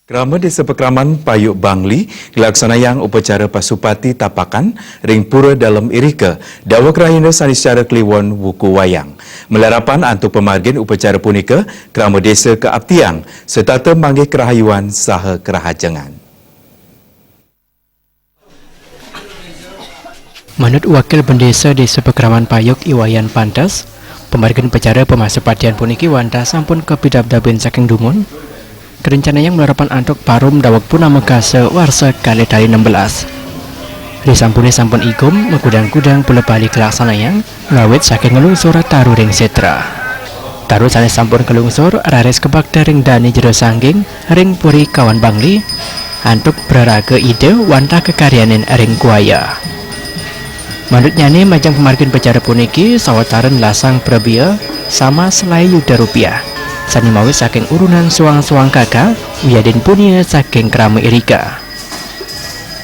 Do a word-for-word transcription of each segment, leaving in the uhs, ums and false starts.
Krama Desa Pakraman Payuk Bangli nglaksanayang upacara Pasupati Tapakan ring Pura Dalem irika, daweg rahina Saniscara Kliwon wuku wayang. Malarapan antuk pamargin upacara punika, krama desa kaaptiang, setata manggih karahayuan saha kerahajengan. Manut Wakil Bendesa Desa Pakraman Payuk I Wayan Pantes, pamargin upacara pamasupatian puniki wantah sampun kapidabdabin saking dumun, karencanayang malarapan antuk parum daweg purnama kasa warsa kalih tali enam belas. Risampune sampun igum, makudang-kudang pula pali kalaksanayang, ngawit saking nglungsur taru ring setra. Taru sane sampun kalungsur raris kabakta ring dane jero sangging ring Puri Kawan Bangli, antuk praraga Ida wantah kakaryanin ring kuaya. Manutnyane majeng pamargin upacara puniki sawatara nelasang prabea sama selae yuta rupiah, sane mawi saking urunan suang-suang kaka, wiadin punia saking krama irika.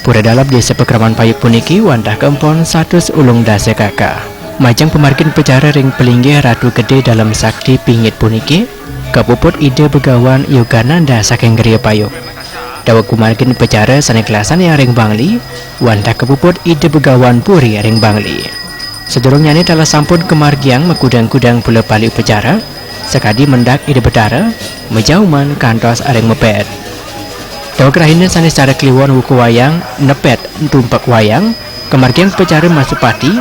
Pura Dalem Desa Pakraman Payuk puniki wantah kaempon satus ulung dasa kaka. Majeng pamargin upacara ring palinggih Ratu Gede Dalem Sakti Pingit puniki, kapuput Ida Begawan Yogananda saking Griya Payuk. Daweg pamargin upacara sane kalaksanayang ring Bangli, wantah kapuput Ida Begawan Puri ring Bangli. Sadurungnyane taler sampun kamargiang makudang-kudang pula pali upacara, sakadi mendak Ida Betara, majauman kantos ring mepet. Daweg rahina Saniscara Kliwon wuku wayang, nepet tumpek wayang, kamargiang upacara masupati,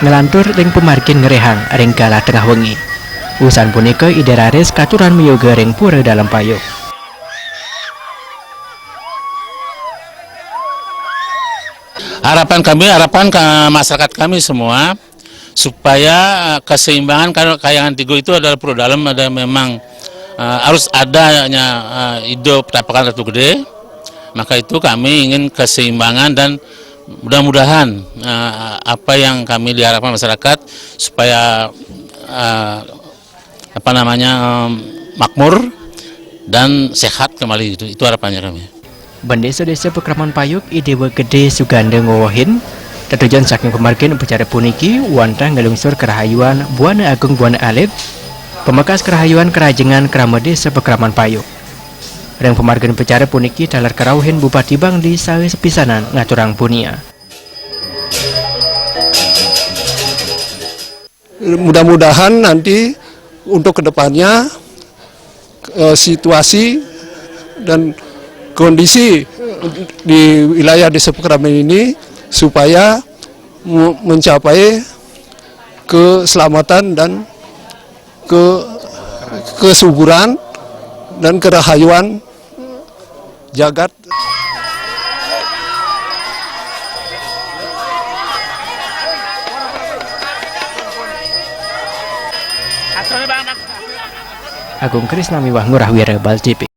nglantur ring pamargin ngrehang ring galah tengah wengi. Wusan punika Ida raris katuran mayoga ring Pura Dalem Payuk. Harapan kami, harapan ke masyarakat kami semua, supaya, eh, keseimbangan, karena Kahyangan Tiga itu adalah Pura Dalem, ada memang, eh, harus adanya, eh, Ida Petapakan Ratu Gede. Maka itu kami ingin keseimbangan dan mudah-mudahan, eh, apa yang kami diharapkan masyarakat supaya, eh, apa namanya, em, makmur dan sehat kembali gitu. Itu harapannya kami. Bendesa Desa Pakraman Payuk, I Dewa Gede Suganda ngwewehin, tetujon saking pamargin upacara puniki wantah nglungsur karahayuan Buana Agung Buana Alit, pamekas karahayuan kerahajengan krama Desa Pakraman Payuk. Ring pamargin upacara puniki taler karauhin Bupati Bangli saha sepisanan ngaturang punia. Mudah-mudahan nanti untuk kedepannya, eh, situasi dan kondisi di wilayah Desa Pakraman ini supaya mu-, mencapai keselamatan dan ke-, kesuburan dan kerahayuan jagat. Agung Krisna miwah Ngurah Wira, Bal T V.